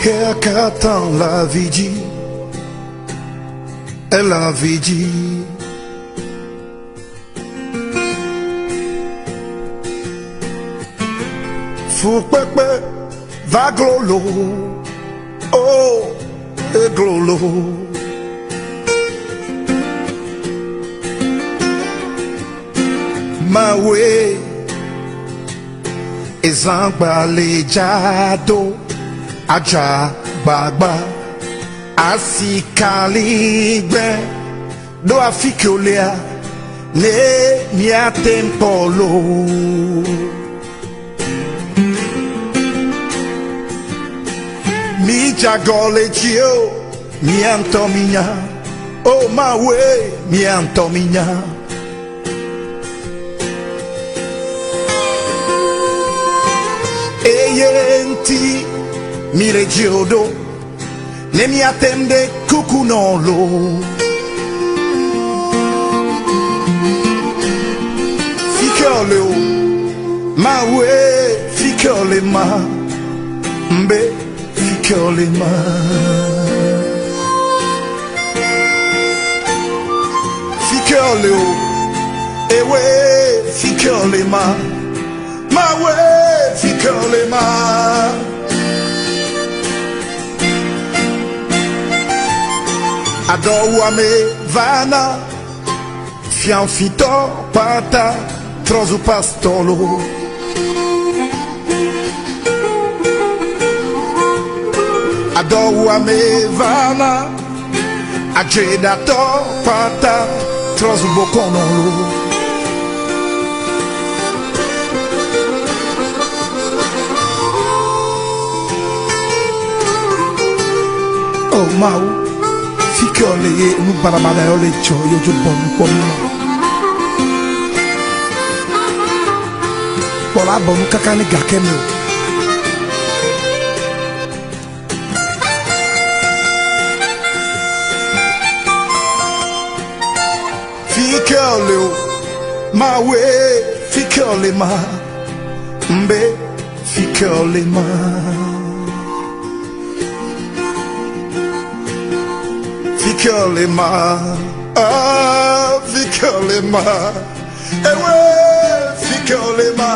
Xexea katã le avi dzi, ele avi dzi. Fukpekpe va glolo, oh, eglolo. Mawe ezãgbalẽ dzado adza gbagba asikaligbe ɖo afi ke wolea ne míate ŋu kpɔ loo. Mídze agɔ le dzi o, mía ŋutɔ mínya. O Mawue, mía ŋutɔ mínya. Eye ŋuti míle dzi o ɖo, ne míate ŋu ɖe kuku nɔ loo. Fike wòle o, Mawue, fike wòle ma, mbe fike wòle ma. Fike wòle o, ewe fike wòle ma, Mawue fike wòle ma. Adɔwuame vana, fiafitɔ kpata trɔ zu pastɔlo. Adɔwuame vana, adzeɖatɔ kpata trɔ zu bokɔnɔlo. O Mawu, fi ke wòle ye nu baɖabaɖa yawo le dzɔ ye wodzo bɔ nu kpɔ mí ma. Kpɔ la bɔ nu kaka ne gake me o. Fi ke wòle o, Mawue, fi ke wòle ma, mbe fi ke wòle ma. Fi ke wòle ma, ah, fi ke wòle ma, ewe, fi ke wòle ma.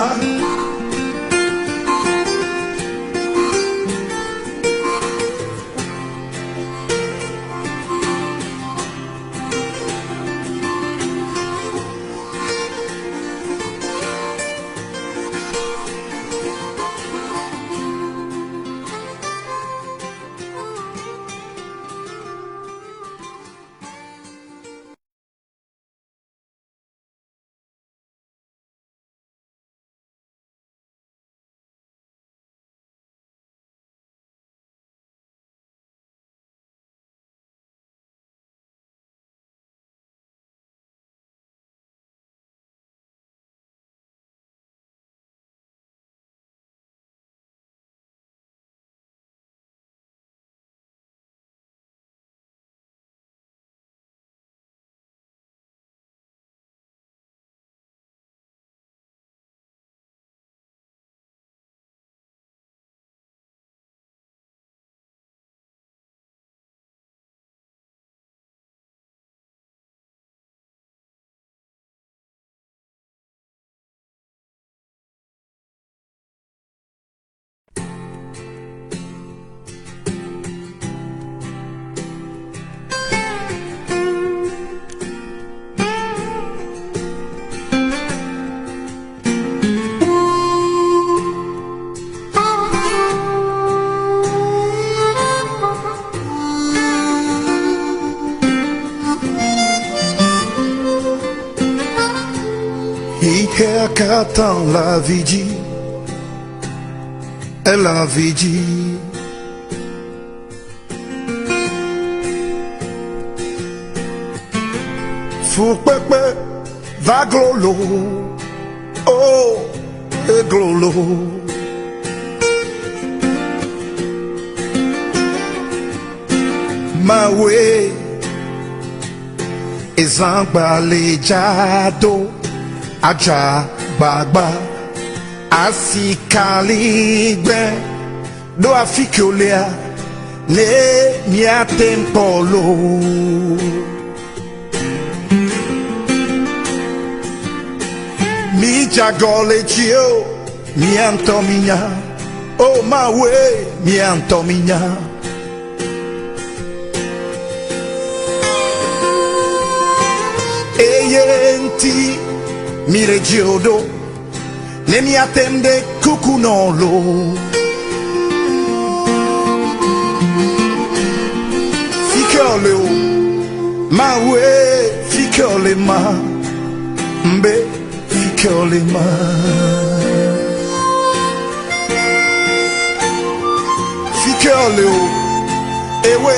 Xexea katã le avi dzi, ele avi dzi. Fukpekpe va glolo, oh, eglolo. Mawue, ezãgbalẽ dzado, adza gbagba. Asikaligbe ɖo afi ke wolea ne míate ŋu kpɔ loo. Mídze agɔ le dzi o, mía ŋutɔ mínya. O Mawue, mía ŋutɔ mínya. Eye ŋuti míɖe dzi o ɖo, ne míate ŋu ɖe kuku nɔ loo. Fi ke wòle o, Mawue, fi ke wòle ma, mbe fi ke wòle ma. Fi ke wòle o, ewe.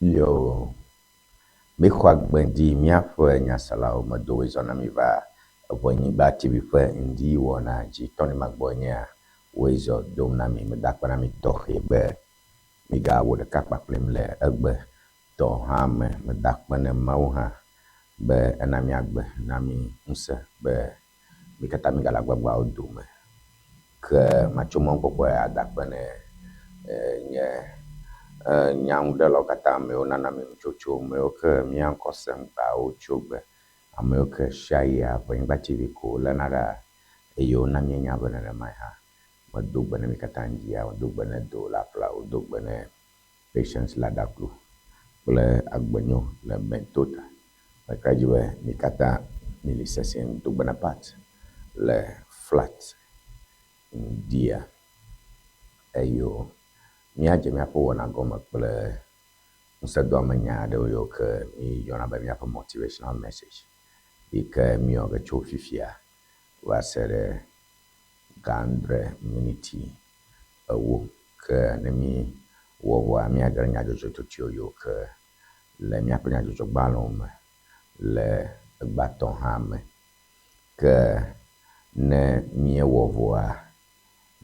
Yo, mixɔ agbe di míaƒe nyaselawo medo wòezɔ na mi va Eʋenyigba TV ƒe ŋdi wɔna dzi. Tɔni magbɔ nyea wòezɔ dom na mi. Meda akpe na mi tɔxɛ be migawɔ ɖeka kpakplim le egbe tɔ hã me. Meda akpe ne Mawu hã be ena mi agbe, na mi ŋusẽ be mi katã migale agbagbawo dome. Ke matso mɔnukpɔkpɔe ada akpe ne nye nyanuɖelawo katã, amewo nana mi nutsotso, amewo ke mía ŋkɔ sem gbawo tso gbe, amewo ke sia yia Ʋenyigba TV ko léna ɖa eye wona míenya be nenemae hã. Medo gbe ne mi katã ŋdia, medo gbe ne Dola Fla, wodo gbe ne Patience Ladaklu kple Agbenyo le Bentota. Meka edzi be mi katã mili sesĩe. Medo gbe na Pat le flat ŋdia eye míadze míaƒe wɔna gɔme kple ŋusẽdoamenya aɖewo yiwo ke míyɔna be míaƒe motivational message yi ke míewɔ ge tso fifia va se ɖe ga adre miniti ewo. Ke ne míewɔ vɔa, míage ɖe nyadzɔdzɔtotoewo yiwo ke le míaƒe nyadzɔdzɔgbalẽwo me le egbea tɔ hã me. Ke ne míewɔ vɔa,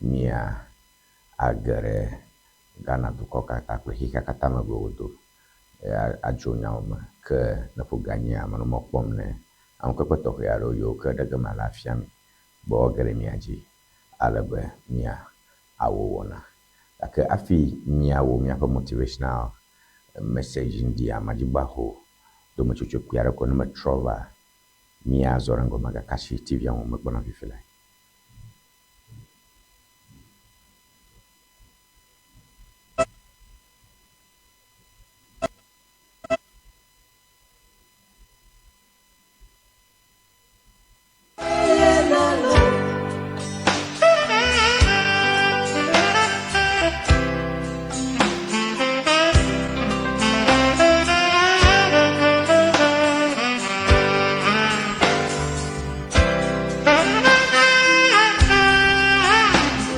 mía age ɖe Ghana dukɔ katã kple xexea katã me godo adzro nyawo me. Ke ne ƒo ga nyia, menɔ mɔ kpɔm ne amekpekpe tɔxɛ aɖewo yiwo ke ɖe ge mala afia mi be woage ɖe mia dzi ale be mia awɔ wɔna. Gake hafi míawɔ míaƒe motivational message ŋdia, madzigbaho dometsotso kpui aɖe ko ne metrɔ va míazɔ ɖe ŋgɔ megaka asi TV-a ŋu megbɔna fifi lae.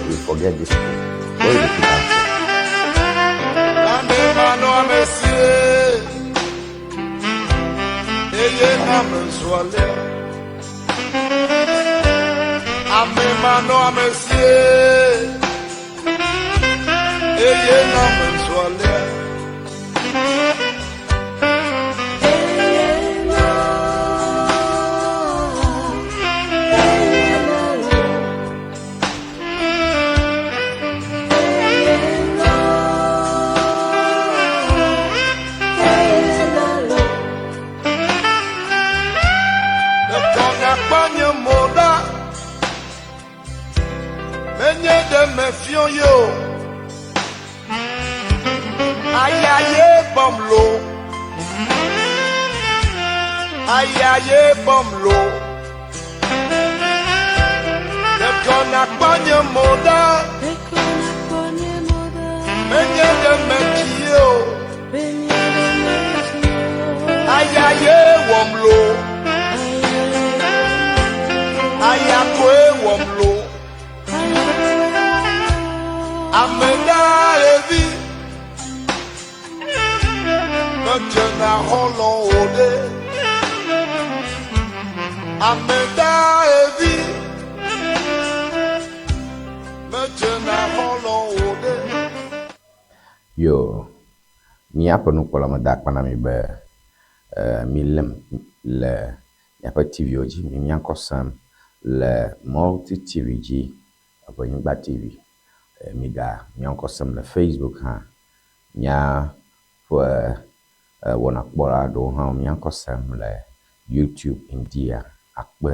You forget this thing. Where you put am for? Ame manɔamesie, eye na mezu alea. Ɖeko nakpɔ nye mo ɖa, menye ɖe mefiɔ ye o. Aya ye gbɔm lo, aya ye gbɔm lo. Ɖeko nakpɔ nye mo ɖa, menye ɖe metsi ye o. Aya ye wɔm lo, aya koe wɔm lo. Ame ɖaevi medzena xɔlɔ̃ o ɖe. Ame ɖaevi medzena xɔlɔ̃ o ɖe. Yo, míaƒe nukpɔla meda akpa na mi be eh, milém le miaƒe TV-wo dzi, mi mía ŋkɔ sem le Multi TV dzi, Eʋenyigba TV. Miga mía ŋkɔ sem le Facebook hã. Míaƒe wɔnakpɔla ɖewo hã mía ŋkɔ sem le YouTube ŋdia akpe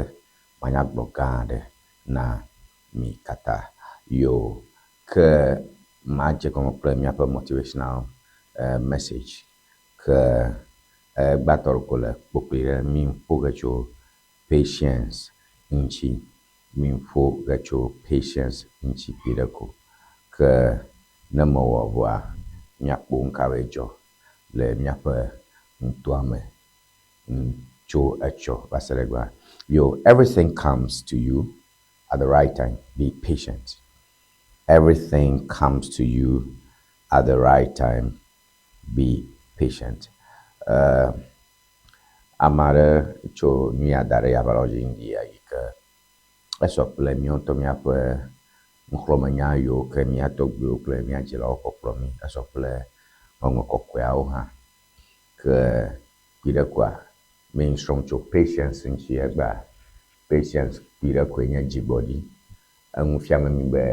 manyagblɔ gã aɖe na mi katã. Yo ke madze gɔme kple míaƒe motivational message ke egbãtɔ ɖe ko le kpokploe ɖe mi ƒo ge tso patience ŋuti. Mi ƒo ge tso patience ŋuti kpuiɖe ko. Ke ne mewɔ vɔa, míakpɔ nukawoe dzɔ le míaƒe nutoa me tso etsɔ va se ɖe egbea. Yo, everything comes to you at the right time, be patient. Everything comes to you at the right time, be patient. Ame aɖe tso nu ya da ɖe aʋalɔdzi ŋdi yi ke esɔ kple míawo ŋutɔ míaƒe nuxlɔ̃menya yiwo ke mía tɔgbuiwo kple mía dzilawo kɔ kplɔ mí. Esɔ kple Ŋɔŋlɔ Kɔkɔeawo hã. Ke kpuiɖe koa, mí nu srɔ̃m tso patience ŋuti egbea. Patience kpuiɖe koe nye dzigbɔɖi. Enu fiame mí be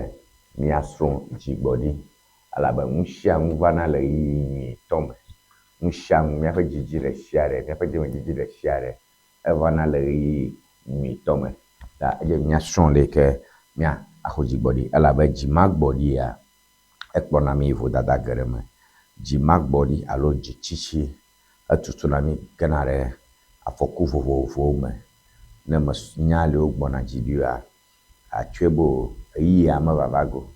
míasrɔ̃ dzigbɔɖi elabe nu sia nu vana le ɣeyiɣi nyuitɔ me. Nu sia nu, míaƒe dzidzi ɖe sia ɖe, míaƒe dzimedzidzi ɖe sia ɖe evana le ɣeyiɣi nyuitɔ me. Ta edze be míasrɔ̃ ɖe ke míaxɔ dzigbɔɖi elabe dzimagbɔɖia ekplɔna mí yi vodada geɖe me. Dzimagbɔɖi alo dzitsitsi etutuna mí gena ɖe afɔku vovovowo me. Ne menya ale wogbɔna dzi ɖi oa, àtsɔe be o ɣeyiɣia mevava ge o,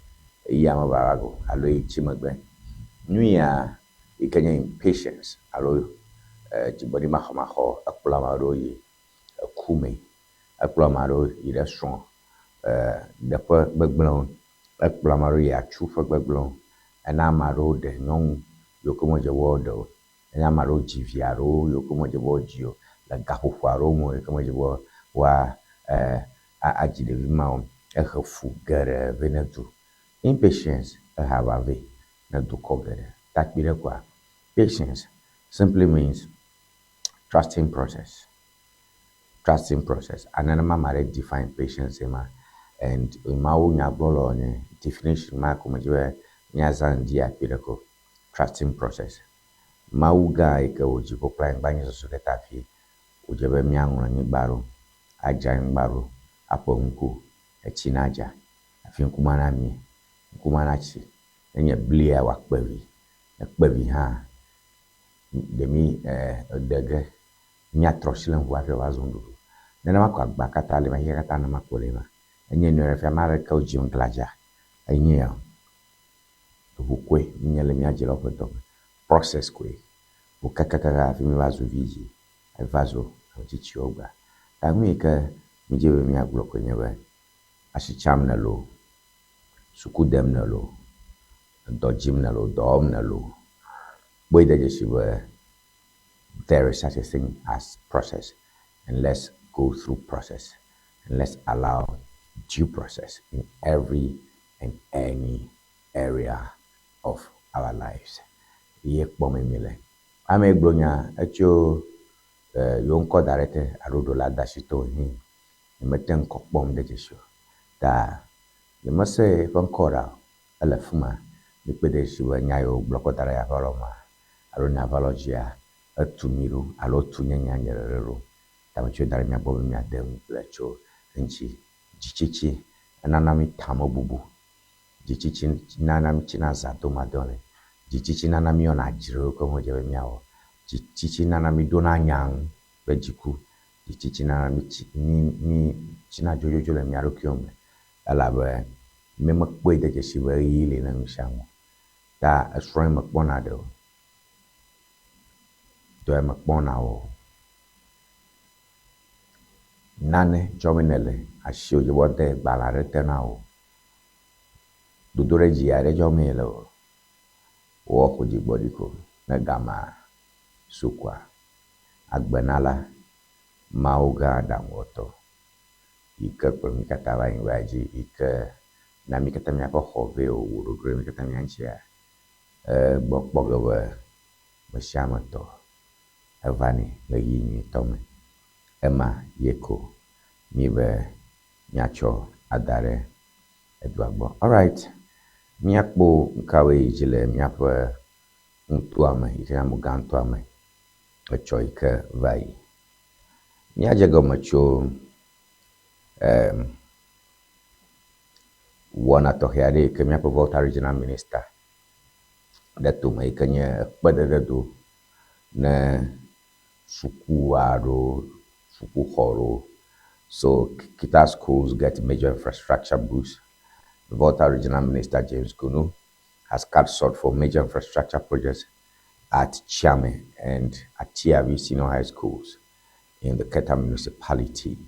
ɣeyiɣia mevava ge o alo etsi megbe. Nu ya yi ke nye impatience alo dzigbɔɖi maxɔmaxɔ ekplɔ ame aɖewo yi eku mee, ekplɔ ame aɖewo yi ɖe srɔ̃ ɖeƒe gbegblẽwo, ekplɔ ame aɖewo yi atsu ƒe gbegblẽwo, ena ame aɖewo ɖe nyɔnu yiwo ke medze be woaɖe o, ena ame aɖewo dzi vi aɖewo yiwo ke medze be woadzi o le gaƒoƒo aɖewo me yi ke medze be woa adzi ɖevi ma o. Ehe fu geɖe vɛ ne du. Impatience ehe aʋa vɛ ne dukɔ geɖe. Takpui ɖe koa, patience simply means trusting process. Trusting process. A nenema ame aɖe define patience ye ma. And Mawu nyagblɔlɔ nye definition ma ko medzi be míazã ŋdi akpui ɖe ko. Trusting process. Mawu gã yi ke wɔ dziƒo kple anyigba nye susu ɖe ta hafi wòdze be míaŋlɔ anyigba ɖo, adzra anyigba ɖo, aƒe ŋku, etsi nadza hafi ŋku ma namie, ŋku ma natsi. Nenye blia wòakpe vi. Ne kpe vi hã, ɖe mí ɖe ge míatrɔ asi le eŋu hafi wòava zu nuɖuɖu. Nenema ko agba katã le ema, xexea katã nenema ko le ema. Enye nu ɖe fia ame aɖeke wodzi glãdza enye ya o. Eŋu koe míenye le mía dzilawo ƒe dɔme. Process koe. Ŋu kakakaka hafi míeva zu vidzĩ, eva zu ame tsitsiwo gbea. Ta nu yi ke mídi be míagblɔ koe nye be, asi tsam nèle o, suku dem nèle o, edɔ dzim nèle o, dɔ wɔm nèle o, kpɔe de dzesi be there is such a thing as process and let's go through process and let's allow due process in every and any area of our lives. Ye kpɔm míle. Ame gblɔ nya etso yewo ŋkɔ da ɖe te alo ɖo la da asi to hĩ. Nyemete ŋkɔ kpɔm de dzesi o. Ta nyemese eƒe ŋkɔ ɖa o. Ele afi ma. Mikpɔe de dzesi be nya yi wògblɔ kɔ da ɖe aʋalɔ mea alo nye aʋalɔ dzia, etu mi ɖo alo etu nye nya nye ɖeɖe ɖo. Ta metsɔe da ɖe mia gbɔ be miade ŋugble tso eŋuti. Dzitsitsi enana mí tamebubu. Dzitsitsi nana mí tsina zãdomadɔlɔ̃e. Dzitsitsi nana míwɔna dzrewo ke medze be míawɔ o. Dzitsitsi nana míɖona nya ŋu kple dziku. Dzitsitsi nana mí tsi mí mí tsina dzodzodzoe le mía ɖokuiwo me elabe mímekpɔe de dzesi be ɣeyiɣi li na nu sia nu o. Ta esrɔ̃e mekpɔna ɖe o. Dɔe mekpɔna o. Nane dzɔm nèle asiwò dzi be woade gbalẽ aɖe te na wò. Dodoɖedzi aɖe dzɔm le o. Wò xɔ dzigbɔɖi ko ne gamea su koa, agbenala, Mawu gã aɖaŋuwɔtɔ yi ke kplɔ mí katã va anyigba dzi, yi ke na mí katã míaƒe xɔ vɛ wòwɔ ɖoɖo ɖe mí katã mía ŋutia, egbɔ kpɔ ge be me sia ame tɔ eva nɛ le ɣeyiɣi nyuitɔ me. Ema ye ko míbe. míatsɔ ada ɖe edua gbɔ. Alright, míakpɔ nukawoe yi dzi le míaƒe nutoa me yi ke nye amegã nutoa me etsɔ yi ke va yi. Míadze gɔme tso em wɔna tɔxɛ aɖe yi ke míaƒe Volta Regional Minister ɖe tome yi ke nye ekpeɖeɖedo ne suku aɖewo, sukuxɔ aɖewo. So Kita schools get major infrastructure boost. The Volta Regional Minister James Gunu has cut short for major infrastructure projects at Tsiame and Atiavi Senior High Schools in the Keta municipality.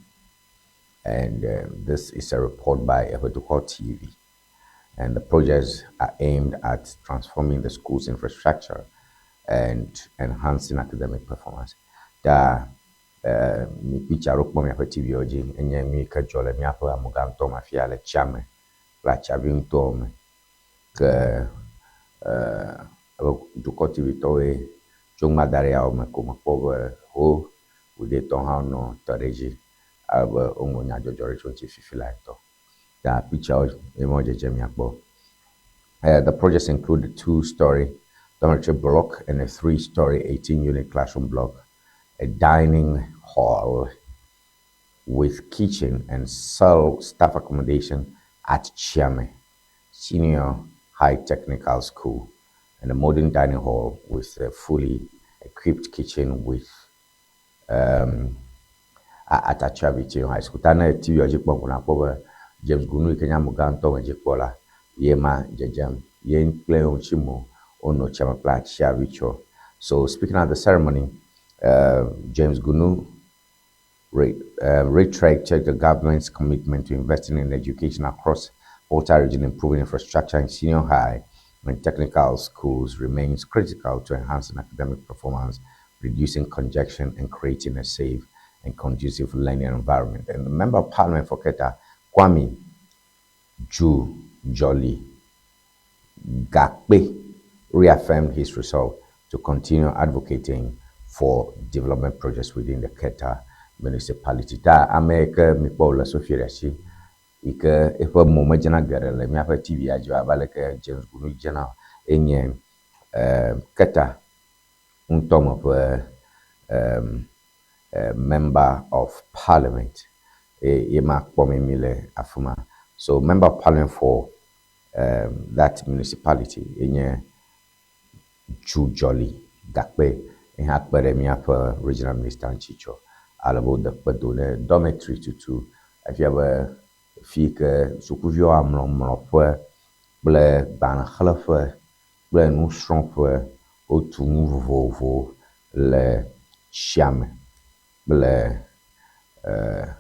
And this is a report by Ehodukɔ TV. And the projects are aimed at transforming the school's infrastructure and enhancing academic performance. Ta mi picture ɖewo kpɔm miaƒe TV-wo dzi enye nu yi ke dzɔ le míaƒe amegãtɔ me afia le Tsiame kple Atsiavi ŋutɔ me. Ke Dukɔ TV tɔwoe tso ŋma da ɖe yawo me ko mekpɔ be ho wòɖetɔ hã nɔ tɔ ɖe edzi ale be woŋlɔ nyadzɔdzɔ ɖe tso ŋuti fifi la ŋutɔ. Ta picture ye me dzedze miakpɔ. The projects include a two-story dormitory block and a three-story 18-unit classroom block, a dining hall with kitchen and cell staff accommodation at Tsiame Senior High Technical School, and a modern dining hall with a fully equipped kitchen with at Atiavi Senior High School. Ta ne TV dzi kpɔm ko nakpɔ be James Gunu yi ke nye amegãtɔ me dzikpɔla ye ma dzedzem ye kple ŋuti mo wonɔ Tsiame kple Atiavi tsɔ. So speaking at the ceremony, James Gunu reiterated the government's commitment to investing in education across Volta region, improving infrastructure in senior high and technical schools remains critical to enhancing academic performance, reducing congestion, and creating a safe and conducive learning environment. And the Member of Parliament for Keta, Kwame Dzu-Jolly Gakpe, reaffirmed his resolve to continue advocating for development projects within the Keta municipality. Ta ame yi ke mikpɔ le Sofia ɖe asi yi ke eƒe mo medzena geɖe le míaƒe TV dzi o abe aleke James Gunu dzena enye Keta ŋutɔ me ƒe member of parliament ye ma kpɔm mi le afi ma. So member of parliament for that municipality enye Dzu-Jolly Gakpe hã kpe ɖe míaƒe regional minister ŋuti tsɔ ale be wode kpe do ɖe dormitory tutu efia be fi yi ke sukuviwo amlɔ mlɔƒe kple gbalẽxlẽƒe kple nusrɔ̃ƒe wotu nu vovovowo le Tsiame kple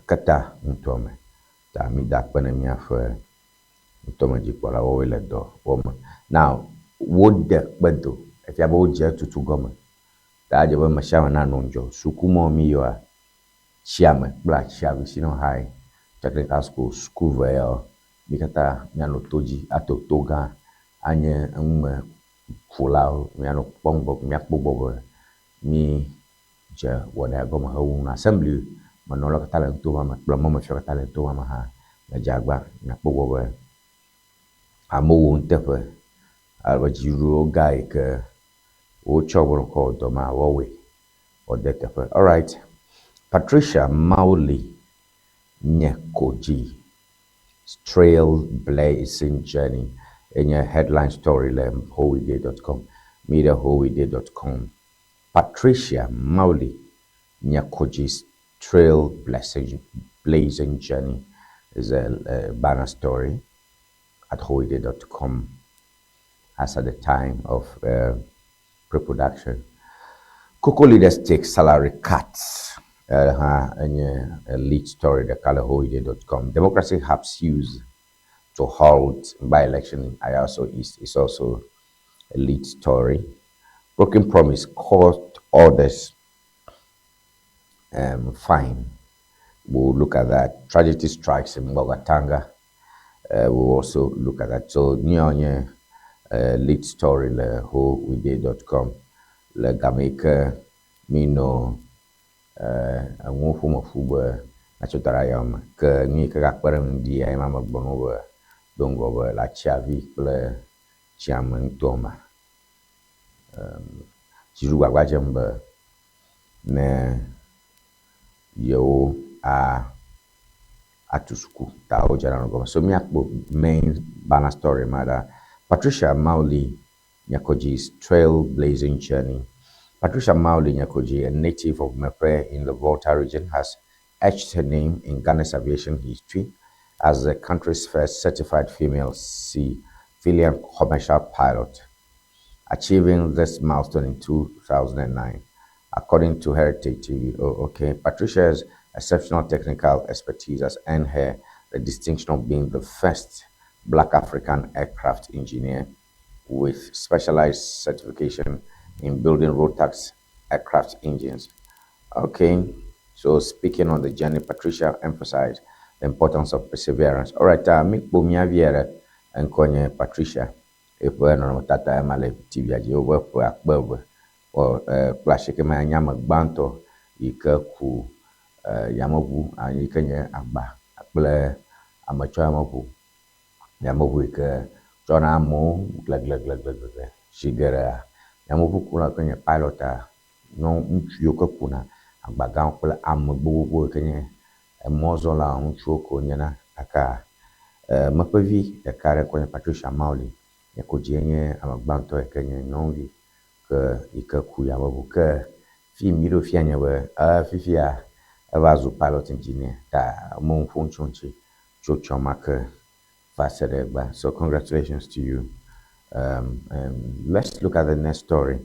Keta ŋutɔ me. Ta mi da akpe ne míaƒe ŋutɔmedzikpɔlawo le dɔ wɔm. Now wode kpe do efia be wodze etutu gɔme. Ta edze be ame sia ame nanɔ ŋudzɔ. Sukumɔ mi yɔa Tsiame kple Atiavi Senior High Technical School suku ve yawo mi katã míanɔ to dzi ato to gã anye enume ƒolawo míanɔ kpɔm gbɔ míakpɔ gbɔ be mi dze wɔna gɔme hewu nu. Assembly menɔlawo katã le nuto ma me kple mɔmefiawo katã le nuto ma me hã medze agba miakpɔ gbɔ be amewo wɔ nuteƒe ale be dziɖuɖuwo gã yi ke wotsɔ wo kɔ wɔ dɔ ma woawɔe wòade teƒe. Alright, Patricia Mawuli Nyekodzi trailblazing journey enye headline story le howeday.com. Mi ɖe howeday.com. Patricia Mawuli Nyekodzi's trailblazing blazing journey is a banner story at howeday.com as at the time of pre-production. Cocoa leaders take salary cuts. Enye a lead story ɖeka le howeday.com. Democracy Hub sues to halt by-election in Ayawaso East is also a lead story. Broken promise court orders fine. We'll look at that. Tragedy strikes in Bolgatanga. We'll also look at that. So, nye lead story le howeday.com le game yi ke mi nɔ enuwo ƒom ƒu be Míatsɔ da ɖe ayawo me. Ke nu yi ke gakpe ɖe ŋdi ema megblɔ na wo be do ŋgɔ be le Atsiavi kple Tsiame nutoa me, dziɖuɖu gbagba dzem be ne yewo a atu suku ta wodzra ɖo gɔme. So míakpɔ main banner story ma ɖa. Patricia Mawuli Nyakoji's trailblazing journey. Patricia Mawuli Nyakoji, a native of Mepe in the Volta region, has etched her name in Ghana's aviation history as the country's first certified female civilian commercial pilot, achieving this milestone in 2009. According to Heritage TV, oh, okay, Patricia's exceptional technical expertise has earned her the distinction of being the first Black African aircraft engineer with specialized certification in building Rotax aircraft engines. Okay, so speaking on the journey, Patricia emphasized the importance of perseverance. All right, mi kpo mía vi ɖe ŋkɔ nye Patricia. Eƒe nɔnɔmetata ema le TV dzi wobe ƒe akpe eve kple asieke me nye ame gbãtɔ yi ke ku yameʋu yi ke nye agba kple ametsɔyameʋu. Yameʋu yi ke tsɔna amewo gleglegleglegle zi geɖea yameʋukula yi ke nye pilot a nyɔnu ŋutsu yiwo ke kuna agba gãwo kple ame gbogbo yi ke nye emɔzɔla ŋutsuwo ko wonyena gake meƒe vi ɖeka ɖe ŋkɔ nye Patricia Mawuli Nyakodzi nye ame gbãtɔ yi ke nye nyɔnuvi ke yi ke ku yameʋu ke fi mi ɖo fia nye be fifia eva zu pilot engineer ta amewo ƒo ŋutsu ŋuti tso tsɔ ma ke va se ɖe egbea. So congratulations to you. Let's look at the next story.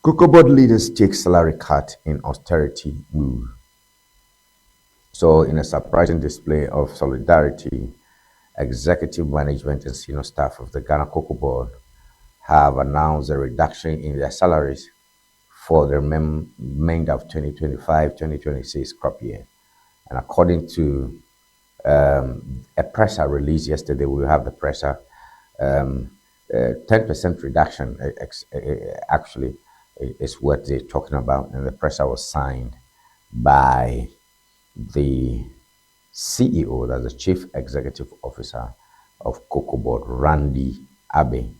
Cocoa Board leaders take salary cut in austerity move. So, in a surprising display of solidarity, executive management and senior staff of the Ghana Cocoa Board have announced a reduction in their salaries for the remainder of 2025-2026 crop year. And according to a presser released yesterday, we have the presser, 10% reduction actually is what they're talking about. And the presser was signed by the CEO, that's the Chief Executive Officer of Cocoa Board, Randy Abbey.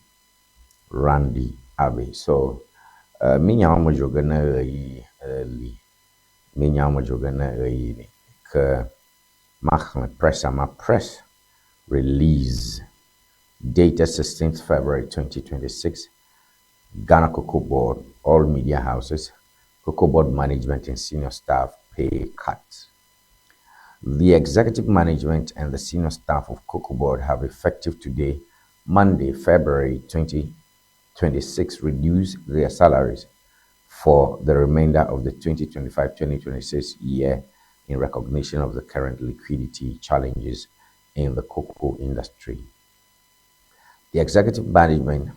Randy Abbey. So, mi nyawo me dzo ge ne ɣeyiɣi li. Mi nyawo me dzo ge ne ɣeyiɣi li. Ke maxlẽ presser ma press release dated 16th February 2026. Ghana Cocoa Board, all media houses, Cocoa Board management and senior staff pay cut. The executive management and the senior staff of Cocoa Board have effective today, Monday, February 2026, reduced their salaries for the remainder of the 2025-2026 year in recognition of the current liquidity challenges in the cocoa industry. The executive management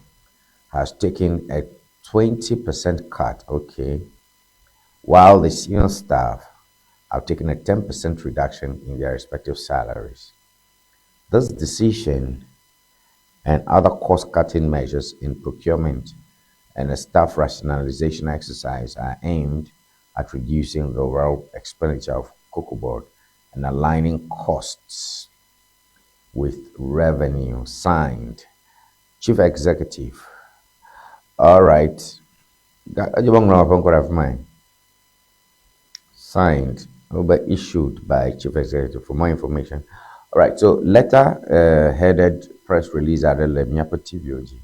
has taken a 20% cut, okay, while the senior staff have taken a 10% reduction in their respective salaries. This decision and other cost-cutting measures in procurement and a staff rationalization exercise are aimed at reducing the overall expenditure of Cocoa Board and aligning costs with revenue. Signed, Chief Executive. All right. Signed, but issued by Chief Executive. For more information. All right. So letter headed press release aɖe le míaƒe TV dzi.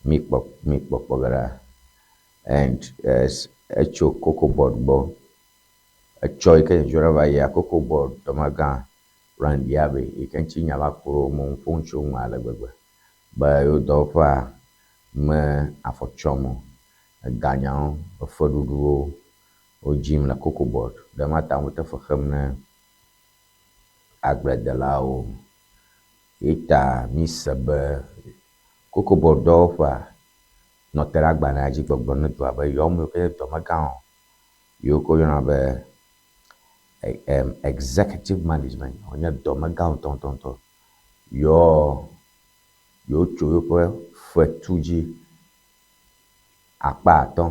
Mi kpɔkpɔ ge ɖa. And etso Cocoa Board gbɔ. Etsɔ yi ke dzɔdzɔ ɖe va yia Cocoa Board dɔmegã Randy Abbey yi ke ŋuti nya va ku ɖo mo ƒom tso ŋu ale gbegbe be yewo dɔwɔƒea me afɔ tsɔm o. Eganyawo, efeɖuɖuwo wodzim le Cocoa Board. Ɖe ma ta wote fe xem ne agbledelawo. Ye ta mi se be Cocoa Board dɔwɔƒea nɔ te ɖe agbalẽa dzi gbɔgblɔm ne dɔa be yewoa ame yiwo ke nye dɔmegãwo yiwo ke woyɔna be executive management wonye dɔmegã ŋutɔŋutɔŋutɔ. Yewoa yewotso yewoƒe fetu dzi akpa atɔ̃.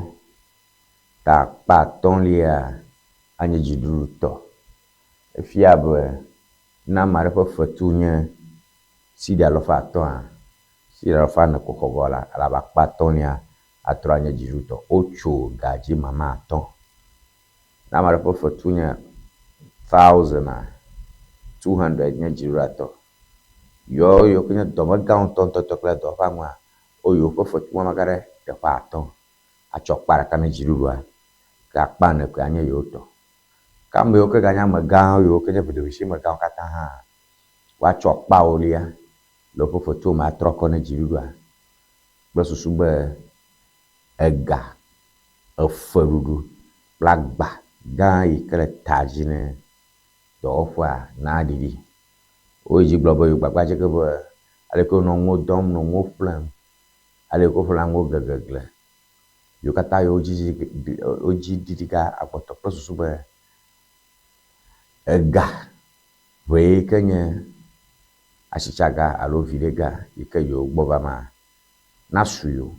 Ta akpa atɔ̃lia anye dziɖuɖu tɔ. Efia be ne ame aɖe ƒe fetu nye cedi alafa atɔ̃a, cedi alafa ene ko xɔ vɔ la, elabe akpa atɔ̃lia atrɔ anye dziɖuɖutɔ. Wotso ga dzi mama atɔ̃. Ne ame aɖe ƒe fetu nye thousand-a, 200 nye dziɖuɖua tɔ. Yewo yiwo ke nye dɔmegãwo ŋutɔŋutɔtɔ kple dɔwɔƒea ŋua, woyi woƒe fetu mama ɖe teƒe atɔ̃ atsɔ akpa ɖeka ne dziɖuɖua ke akpa ene koe anye yewo tɔ. Ke ame yiwo ke ganye amegãwo yiwo ke nye vedomesiamegãwo katã hã, woatsɔ akpa ewolia le woƒe fetuwo me atrɔ kɔ ne dziɖuɖua kple susu be ega, efeɖuɖu kple agba gã yi ke le ta dzi ne dɔwɔƒea naɖiɖi. Woyi dzi gblɔ be yewo gbagba dze ge be aleke wonɔ nuwo dɔm nɔ nuwo ƒlem, aleke woƒlea nuwo gegegle. Yewo katã yewo dzi wodzi ɖiɖi ga akpɔtɔ kple susu be ega ʋee yi ke nye asitsaga alo viɖe ga yi ke yewo gbɔ va ma nasu yewo.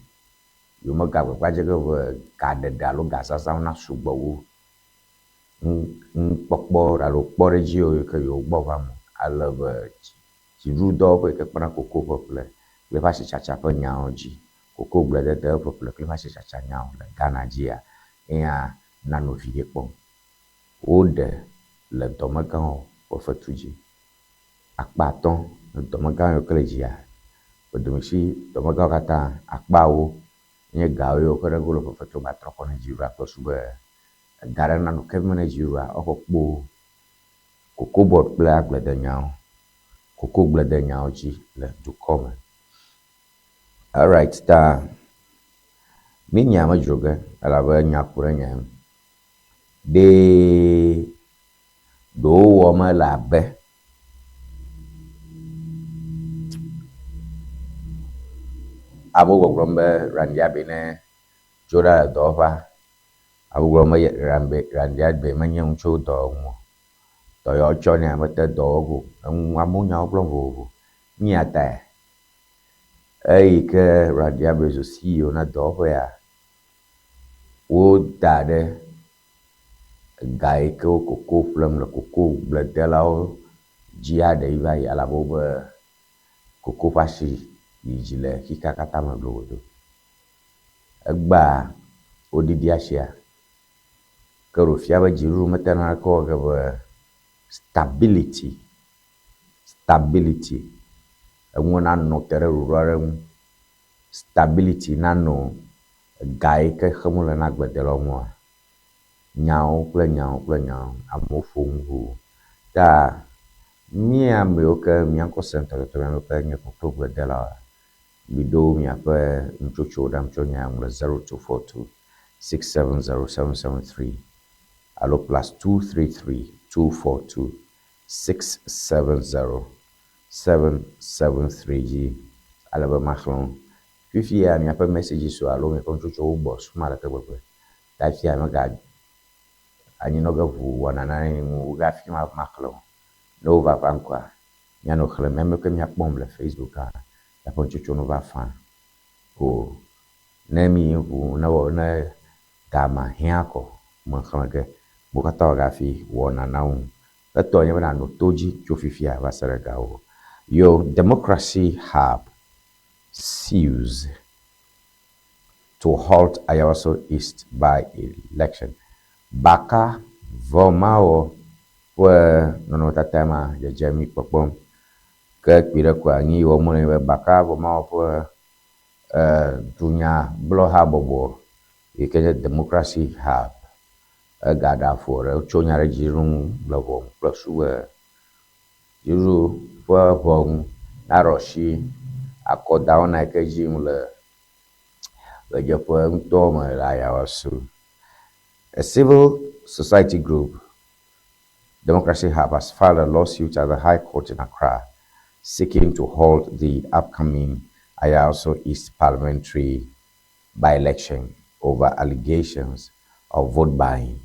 Yewo mega gbagba dze ge be gaɖeɖe alo gazazãwo nasu gbɔ wu nukpɔkpɔ alo kpɔɖedziwo yi ke yewo gbɔ va me ale be dziɖuɖudɔwɔƒe yi ke kpɔna koko ƒeƒle kple eƒe asitsatsa ƒe nyawo dzi, kokogbledede ƒeƒle kple eƒe asitsatsa nyawo le Ghana dzia, eya nanɔ viɖe kpɔm. Woɖe le dɔmegãwo ƒe fetu dzi. Akpa atɔ̃ le dɔmegã yiwo ke le dzia, vedomesi dɔmegãwo katã akpa ewo nye gawo ye woke ɖe go le woƒe fetuwo me atrɔ kɔ ne dziɖuɖua kple susu be ega ɖe nanɔ ke me ne dziɖuɖua woaxɔ kpo kokobɔd kple agbledenyawo, kokogbledenyawo dzi le dukɔ me. Alright ta mí nya me dzro ge elabe nya ku ɖe nya ŋu. Ɖee ɖewo wɔ mele abe amewo gbɔgblɔm be Randy Abbey ne dzo ɖa le dɔwɔƒea. Amewo gblɔm be Randy Abbey menye ŋutsu dɔ ŋu o. Dɔ ya wotsɔ nɛ mete dɔ wɔ ge o. Enu amewo nyawo gblɔm vovovo. Nya tae. Eyi ke Randy Abbey zu CEO na dɔwɔƒea, woda ɖe ga yi ke wo koko ƒlem le kokogbledelawo dzi aɖe yi va yi elabe wobe koko ƒe asi yi dzi le xexea katã me globodo. Egbea woɖiɖi asia ke ɖo fia be dziɖuɖu mete naneke wɔ ge be stability, stability enuwo nanɔ te ɖe ɖoɖo aɖe ŋu, stability nanɔ ega yi ke xem wole na agbledelawo ŋua, nyawo kple nyawo kple nyawo, amewo ƒo nu ʋuu. Ta mí ame yiwo ke mía ŋkɔ se ŋutɔtɔtɔ mía ame yiwo ke nye koklogbledelawoa, miɖo miaƒe nutsotsowo ɖam tso nya ya ŋu le 0242 670 773 alo +233 242 670 773 dzi ale be maxlẽ wo. Fifia miaƒe messages alo miaƒe nutsotsowo gbɔ sum aleke gbegbe. Ta fifia mega anyinɔ ge ʋu wɔna nane ŋu wu ge hafi maxlẽ o. Ne wova va ŋkɔa, mianɔ xlẽm. Ame ke miakpɔm le Facebook hã, miaƒe nutsotso no va fã ko. Ne mi ʋu ne wɔ ne game hiã kɔ mexlẽ ge. Wo katã wɔ ge hafi wɔna na wo. Etɔ nye be nànɔ to dzi tso fifia va se ɖe gawo. Your Democracy Hub sues to halt Ayawaso East by-election. Baka vɔmawɔ ƒe nɔnɔmetata ma dzedzem mi kpɔkpɔm. Ke kpui ɖe koa, nu yi wɔm wole nye be Baka vɔmawɔ ƒe dunyagblɔhabɔbɔ yi ke nye Democracy Hub egaɖe afɔ ɖe tso nya ɖe dziɖuɖu ŋu le ʋɔnu kple susu be dziɖuɖu ƒe ʋɔnu naɖɔ asi akɔdawɔna yi ke dzi yim le ɣedzeƒe ŋutɔ me le Ayawaso. A civil society group, Democracy Hub, has filed a lawsuit at the High Court in Accra seeking to halt the upcoming Ayawaso East parliamentary by-election over allegations of vote buying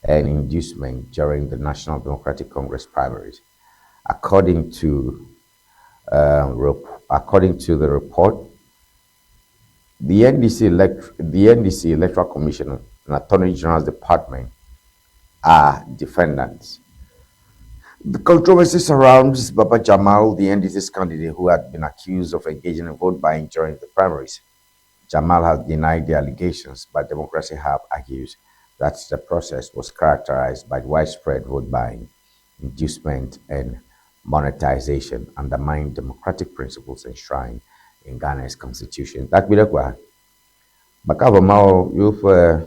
and inducement during the National Democratic Congress primaries. According to according to the report, the NDC, the NDC Electoral Commission and Attorney General's Department are defendants. The controversy surrounds Baba Jamal, the NDC's candidate who had been accused of engaging in vote buying during the primaries. Jamal has denied the allegations, but Democracy Hub argues that the process was characterized by widespread vote buying, inducement, and monetization, undermining democratic principles enshrined in Ghana's constitution. Takpui ɖe koa, baka vɔ mawo yewoƒe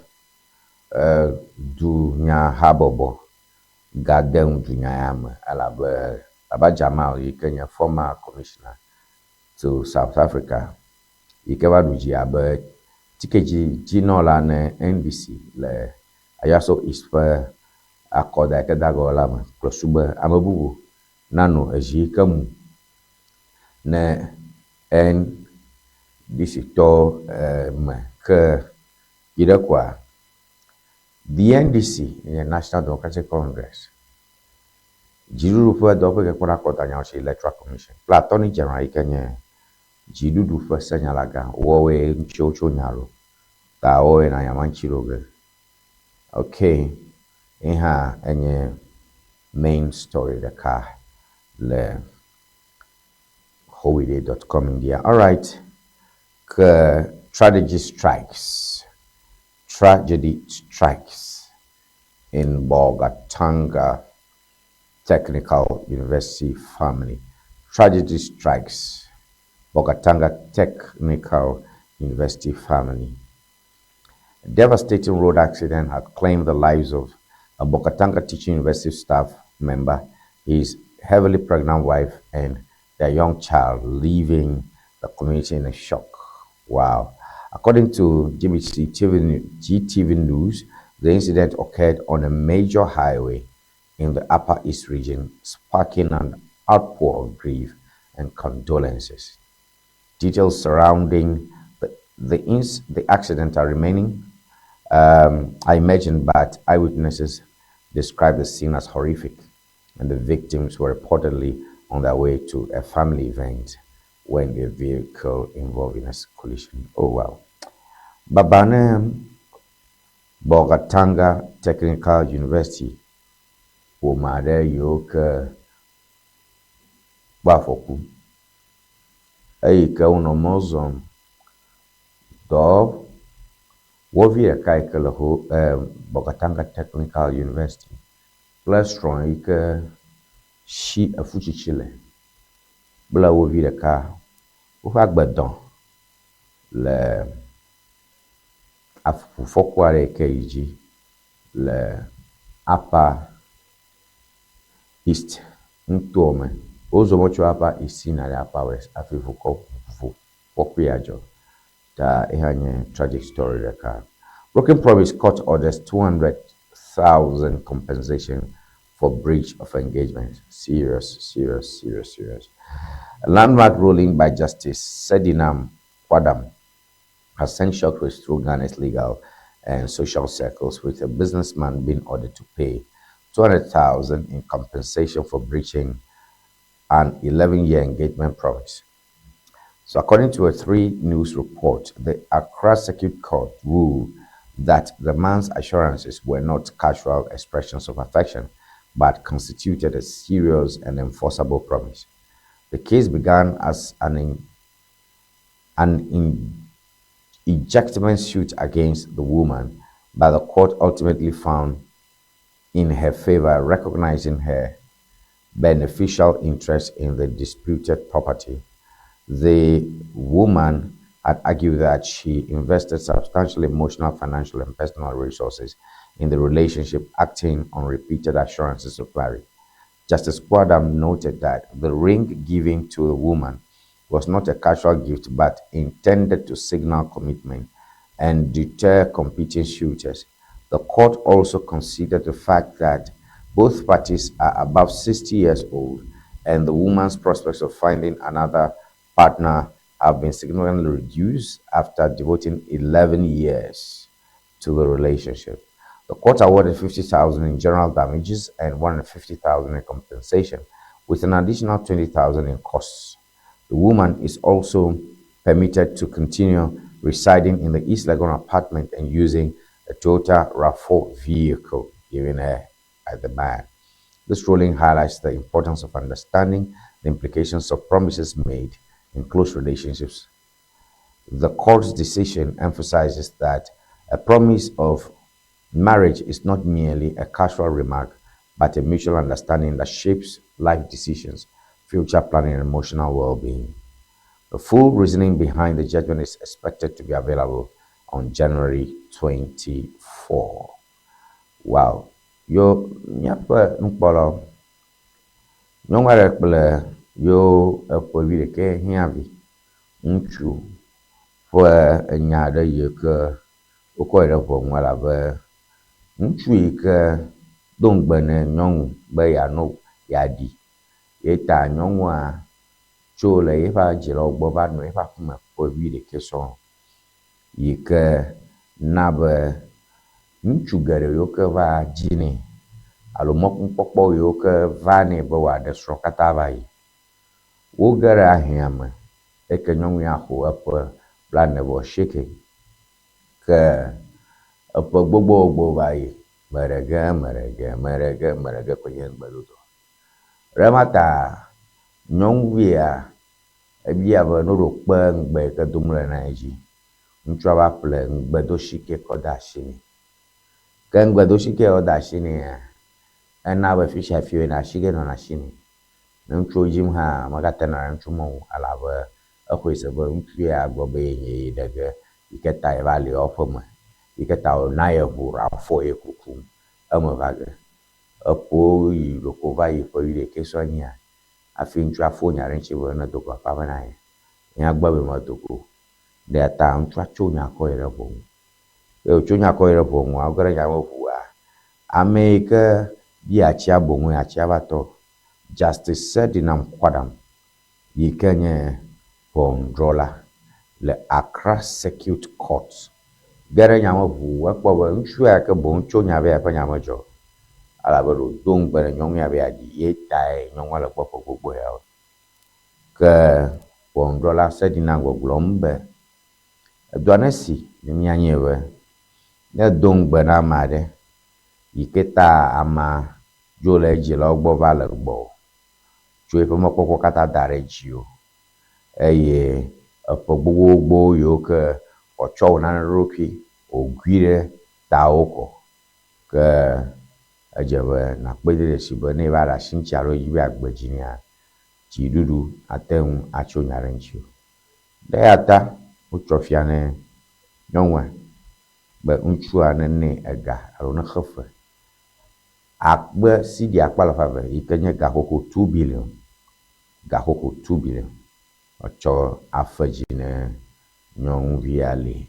dunyahabɔbɔ gade nu dunya ya me elabe Baba Jamal yi ke nye former commissioner to South Africa yi ke va ɖu dzi abe tikedzinɔla ne NDC le Ayawaso East ƒe akɔda yi ke da agɔ la me kplɔ su be ame bubu nanɔ ezi yi ke mu ne NDC tɔ me ke yi ɖe koa the NDC nye National Democratic Congress dziɖuɖu ƒe dɔwɔƒe ke kpɔna akɔdanyawo si Electoral Commission kple Attorney General yi ke nye dziɖuɖu ƒe senyalagã woawoe ŋuti wotso nya ɖo ta woawoe na nya ma ŋuti ɖo ge. Okay, ye hã enye main story ɖeka le howide.com India. All right, ke tragedy strikes. Tragedy strikes in Bolgatanga Technical University family. Tragedy strikes Bolgatanga Technical University family. A devastating road accident had claimed the lives of a Bolgatanga Teaching University staff member, his heavily pregnant wife, and their young child, leaving the community in a shock. Wow. According to GBC TV, GTV News, the incident occurred on a major highway in the Upper East region, sparking an outpour of grief and condolences. Details surrounding the accident are remaining, I imagine, but eyewitnesses described the scene as horrific, and the victims were reportedly on their way to a family event when the vehicle involved in a collision. Oh, wow. Babane Bolgatanga Technical University ƒome aɖe yiwo ke kpɔ afɔku eyi ke wonɔ mɔ zɔm. Dɔwɔvi ɖeka yi ke le ho Bolgatanga Technical University kple srɔ̃ yi ke si efutsitsi le kple wo vi ɖeka woƒe agbe dɔn le ʋufɔku aɖe yi ke yi dzi le Upper East nutoa me. Wozɔ mɔ tso Upper East yina ɖe Upper West hafi ʋufɔku ya dzɔ. Ta eha nye tragic story ɖeka. Broken promise court orders 200,000 compensation for breach of engagement. Serious, serious, serious, serious. A landmark ruling by Justice Sedinam Kwadam has sent shockwaves through Ghana's legal and social circles, with a businessman being ordered to pay 200,000 in compensation for breaching an 11-year engagement promise. So according to a 3 News report, the Accra Circuit Court ruled that the man's assurances were not casual expressions of affection, but constituted a serious and enforceable promise. The case began as an ejectment suit against the woman, but the court ultimately found in her favor, recognizing her beneficial interest in the disputed property. The woman had argued that she invested substantial emotional, financial, and personal resources in the relationship, acting on repeated assurances of marriage. Justice Kwadam noted that the ring given to the woman was not a casual gift but intended to signal commitment and deter competing suitors. The court also considered the fact that both parties are above 60 years old and the woman's prospects of finding another partner have been significantly reduced after devoting 11 years to the relationship. The court awarded 50,000 in general damages and 150,000 in compensation, with an additional 20,000 in costs. The woman is also permitted to continue residing in the East Legon apartment and using a Toyota RAV4 vehicle given her by the man. This ruling highlights the importance of understanding the implications of promises made in close relationships. The court's decision emphasizes that a promise of marriage is not merely a casual remark, but a mutual understanding that shapes life decisions, future planning, and emotional well being. The full reasoning behind the judgment is expected to be available on January 24. Wow. Yo, míaƒe nukpɔlawo, nyɔnu aɖe kple yo eƒe vi ɖekɛ hiã vi ŋutsu ƒe enya aɖe yi ke wokɔ yi ɖe ʋɔnu elabe ŋutsu yi ke do ŋugbe ne nyɔnu be yeano yeaɖi ye ta nyɔnua tso le yeƒe dzilawo gbɔ va nɔ eƒe aƒeme ƒe wuiɖekɛ sɔŋ yi ke na be ŋutsu geɖe yiwo ke va dzi nɛ alo mɔkpɔkpɔ yiwo ke va nɛ be wòaɖe srɔ̃ katã va yi. Woge ɖe ahiã me eke nyɔnu ya xɔ eƒe blaene-vɔ-asieke ke eƒe gbogbogbò va yi. Meɖe ge, meɖe ge, meɖe ge, meɖe ge koe nye ŋugbedodo. Ɖe ema ta nyɔnuvia ebia be ne woɖo kpe ŋugbe yi ke dom wole na ye dzi. Ŋutsua va ƒle ŋugbedosike kɔ de asi nɛ. Ke ŋugbedosike yi wode asi nɛa, ena be fi sia fi woyina asike nɔna asi nɛ. Ne ŋutsuwo dzim hã megate nɔna ŋutsu mɔ o elabe exɔe se be ŋutsu ya gblɔ be yenye ye ɖe ge yi ke ta yeva le yewoa ƒeme yi ke ta wòna ye ʋu ɖafɔ ye kukum eme va ge. Eƒo yi ɖeko va yi ƒe wuiɖekɛ sɔ nyia hafi ŋutsua fo nya ɖe eŋuti be nedo go aƒea me na ye. Nya gbe be medo go o. Ɖeya ta ŋutsua tso nya kɔ yi ɖe ʋɔnu. Ke wòtso nya kɔ yi ɖe ʋɔnua, woge ɖe nya me ʋua, ame yi ke bia atsia boŋue atsia va tɔ. Justice Sedinam Kwadam yi ke nye ʋɔnudrɔ̃la le Accra Circuit Court ge ɖe nya me ʋuu ekpɔ be ŋutsu ya ke boŋ tso nya vɛ eƒe nya medzɔ o elabe ɖe wòdo ŋugbe ne nyɔnu ya be yeaɖi ye tae nyɔnua le gbɔ ƒe gbogbo yawo. Ke ʋɔnudrɔ̃la Sedinam gbɔgblɔm be edɔa ne si ne míanyae be ne edo ŋugbe na ame aɖe yi ke ta amea dzo le edzilawo gbɔ va le gbɔwò, tso eƒe mɔkpɔkpɔ katã da ɖe dziwò eye eƒe gbogbogbò yiwo ke wòtsɔ wò nane ɖokui wògui ɖe tawò ko. Ke edze be nàkpɔe de dzesi be ne eva ɖe asi ŋuti alo edzi be yeagbe dzi nɛa, dziɖuɖu ate ŋu atso nya ɖe ŋutiwò. Ɖe eya ta wotsɔ fia ne nyɔnua be ŋutsua nenɛ ega alo nexe fe akpe cedi akpe alafa eve yi ke nye gaxoxo 2 billion, gaxoxo 2 billion woatsɔ afe dzi ne nyɔnuvia li.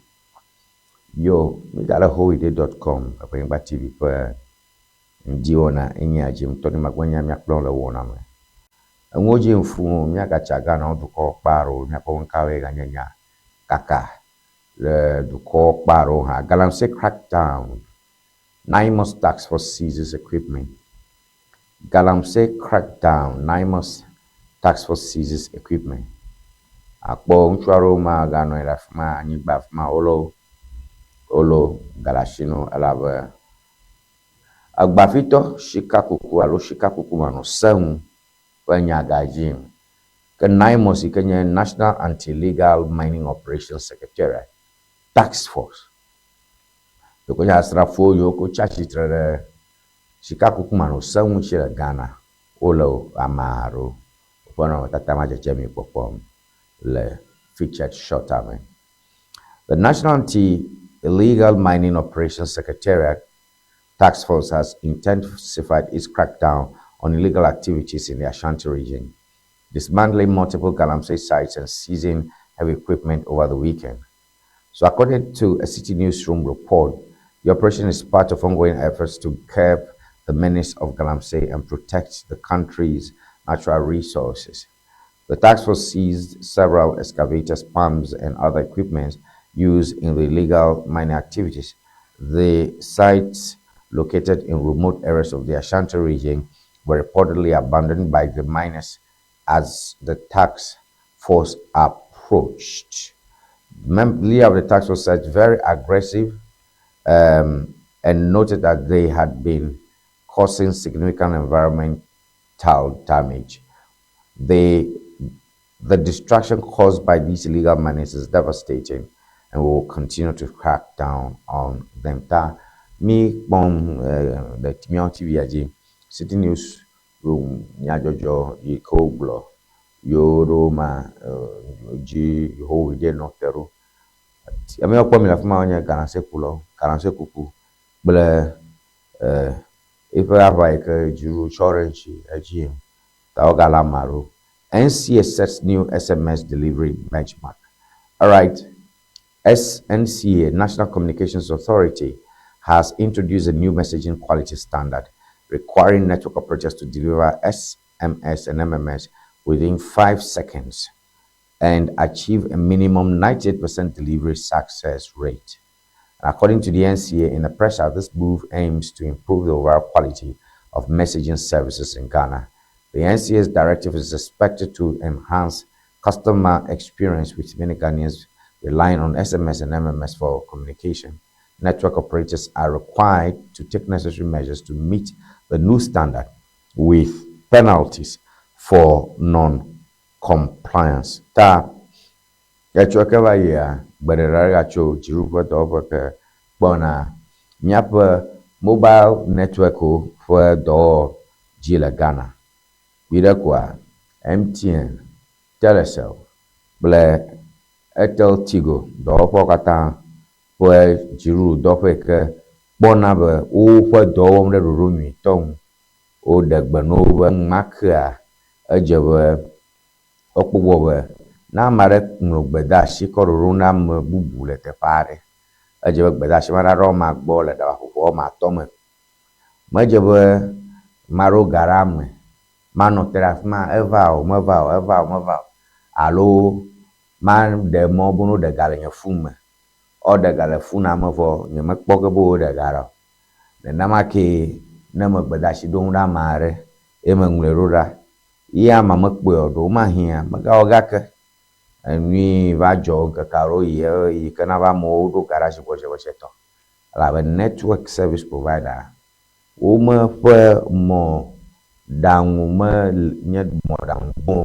Yo, mígale howide.com Eʋenyigba TV ƒe ŋdiwɔna enye dzi ŋutɔ ne magbe nya míakplɔ le wɔna me. Enuwo dzi ŋfu míagatsa Ghana wo dukɔ kpa aɖewo míakpɔ ŋkawoe ganye nya kaka le dukɔ kpa aɖewo hã. Galamsey crackdown. NAIMOS task force seizes equipment. Galamsey crackdown. NAIMOS task force seizes equipment. Akpɔ ŋutsu aɖewo ma ganɔ anyi ɖe afi ma anyigba afi ma wole wole galasi no elabe egbafitɔ sikakuku alo sikakuku manɔ seŋu ƒe nya gadzi. Ke NAIMOS yi ke nye National Anti-Illegal Mining Operations Secretariat Task Force. Ɖeko nye asrafowo yiwo ke wotsi atsitre ɖe sikakuku manɔ seŋu ŋuti le Ghana wole ame aɖewo woƒe nɔnɔmetata ma dzedzem mi kpɔkpɔm le featured shot me. The National Anti-Illegal Mining Operations Secretariat Task Force has intensified its crackdown on illegal activities in the Ashanti region, dismantling multiple Galamsey sites and seizing heavy equipment over the weekend. So, according to a Citi Newsroom report, the operation is part of ongoing efforts to curb the menace of Galamsey and protect the country's natural resources. The task force seized several excavators, pumps, and other equipment used in the illegal mining activities. The sites, located in remote areas of the Ashanti region, were reportedly abandoned by the miners as the task force approached. Leader of the task force said very aggressive and noted that they had been causing significant environmental damage. The destruction caused by these illegal miners is devastating, and we will continue to crack down on them. Ta mi kpɔm le míawo TV dzi, City News Room nyadzɔdzɔ yi ke wogblɔ yewo ɖo ma dzi yewo ɖe nɔ te ɖo. Ame yiwo kpɔm mi le afi ma wonye galamsey-kulawo, galamsey-kuku kple eƒe aʋa yi ke dziɖuɖu tsɔ ɖe ŋuti edzi yim ta wogale ame aɖewo. NCA sets new SMS delivery benchmark. All right. SNCA, National Communications Authority, has introduced a new messaging quality standard requiring network operators to deliver SMS and MMS within 5 seconds and achieve a minimum 98% delivery success rate. And according to the NCA, in the pressure, this move aims to improve the overall quality of messaging services in Ghana. The NCA's directive is expected to enhance customer experience, with many Ghanaians relying on SMS and MMS for communication. Network operators are required to take necessary measures to meet the new standard, with penalties for non-compliance. Ta etsɔ ke va yia gbe ɖeka ɖe gatso dziɖuƒe dɔwɔƒe ke kpɔna míaƒe mobile network ƒe dɔwɔwɔ dzi le Ghana. Kpi ɖe koa MTN, Telecel kple Airtel Tigo dɔwɔƒewo katã ƒe dziɖuɖu dɔwɔƒe yi ke kpɔna be woƒe dɔ wɔm ɖe ɖoɖo nyuitɔ ŋu. Woɖe gbe na wo be enumakea edze be wokpɔ gbɔ be ne ame aɖe ŋlɔ gbedeasi kɔ ɖoɖo na ame bubu le teƒe aɖe, edze be gbedeasi ma ɖaɖo amea gbɔ le gaƒoƒo woame atɔ̃ me. Medze be ame aɖewo ga ɖe ame manɔ te ɖe afi ma eva o meva o eva o meva o alo maɖe mɔ be ne woɖe ga le nye fon me. Woɖe ga le fon me vɔ nyemekpɔ ge be woɖe ga ɖa o. Nenema kee ne me gbedeasi ɖom ɖe ame aɖe ye meŋlɔe ɖo ɖa ye amea mekpɔe o ɖewomahĩa megawɔ gake enui va dzɔ ŋkeke aɖewo yi yi ke na be amewo ɖo ga ɖe asi gbɔdzɔgbɔdzɔtɔ elabe network service provider wome ƒe mɔɖaŋu me nye mɔɖaŋu gbɔ̃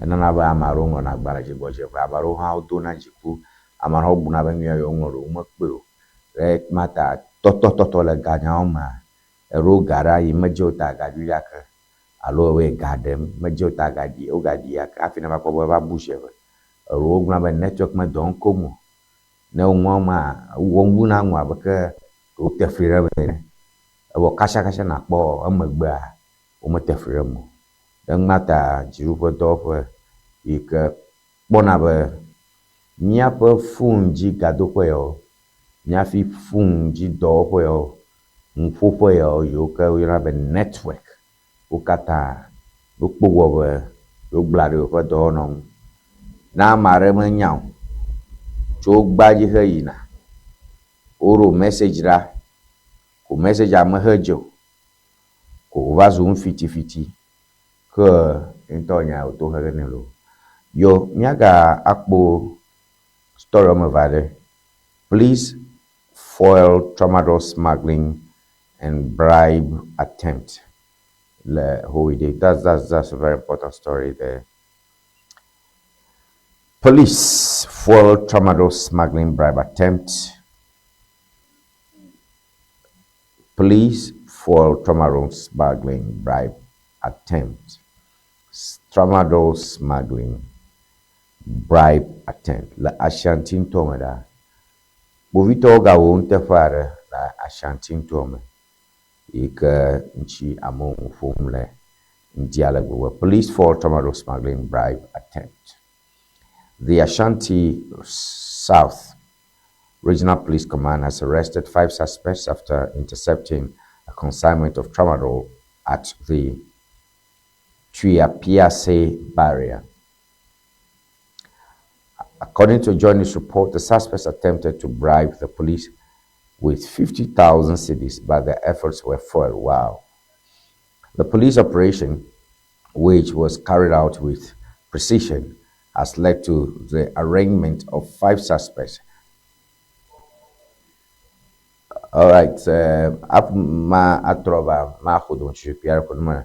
enana be ame aɖewo ŋlɔna agbalẽ dzigbɔdzɔe, ame aɖewo hã wodona dziku, ame aɖewo buna be nu ya yewoŋlɔ ɖo womekpɔe o. Le ema ta tɔtɔtɔtɔ le ganyawo mea, eɖo ga ɖa yi medze o ta gaɖui ake alo ewɔe ga ɖem medze o ta gaɖi wogaɖi ake hafi ne va kpɔ be eva bu zi eve. Eɖewo gblɔna be network medɔ ŋu kom o. Ne woŋlɔ ma wowuna ŋu abe ke wote fli ɖe eme ene. Evɔ kasakasa nakpɔ emegbea womete fli ɖe eme o. Ɖe numa ta dziɖuƒe dɔwɔƒe yi ke kpɔna be míaƒe fon dzi gadoƒe yawo, míaƒe fon dzi dɔwɔƒe yawo, nuƒoƒe yawo yiwo ke woyɔna be network wo katã wokpɔ gbɔ be wogblã ɖe yewoƒe dɔwɔnɔ ŋu. Ne ame aɖe menya o tso gbadzi heyina, woɖo message ɖa ko message mehedze o ko wòva zu nu fitifiti ke ŋutɔ nya wòto hehe nɛ loo. Yo míaga akpɔ story woame eve aɖe. Police foil tramadol smuggling and bribe attempt le Howiday. That's a very important story there. Police foil tramadol smuggling bribe attempt. Police foil tramadol smuggling bribe attempt. Tramadol smuggling bribe attempt le Ashanti ŋutɔ me ɖa. Kpovitɔwo gawɔ nuteƒe aɖe le Ashanti ŋutɔ me yi ke ŋuti amewo nu ƒom le ŋdi ale gbegbe. Police foil tramadol smuggling bribe attempt. The Ashanti South Regional Police Command has arrested five suspects after intercepting a consignment of tramadol at the Triapiase barrier. According to a joint news report, the suspects attempted to bribe the police with 50,000 cedis, but their efforts were foiled. Wow. The police operation, which was carried out with precision, has led to the arraignment of five suspects. Alright, hafi ma atrɔ va ma ƒo doŋtsi kpui aɖe ko ne me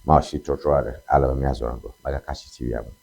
mawɔ asitrɔtrɔ aɖe ale be míazɔ ŋgɔ. Megaka asi TV-a me o.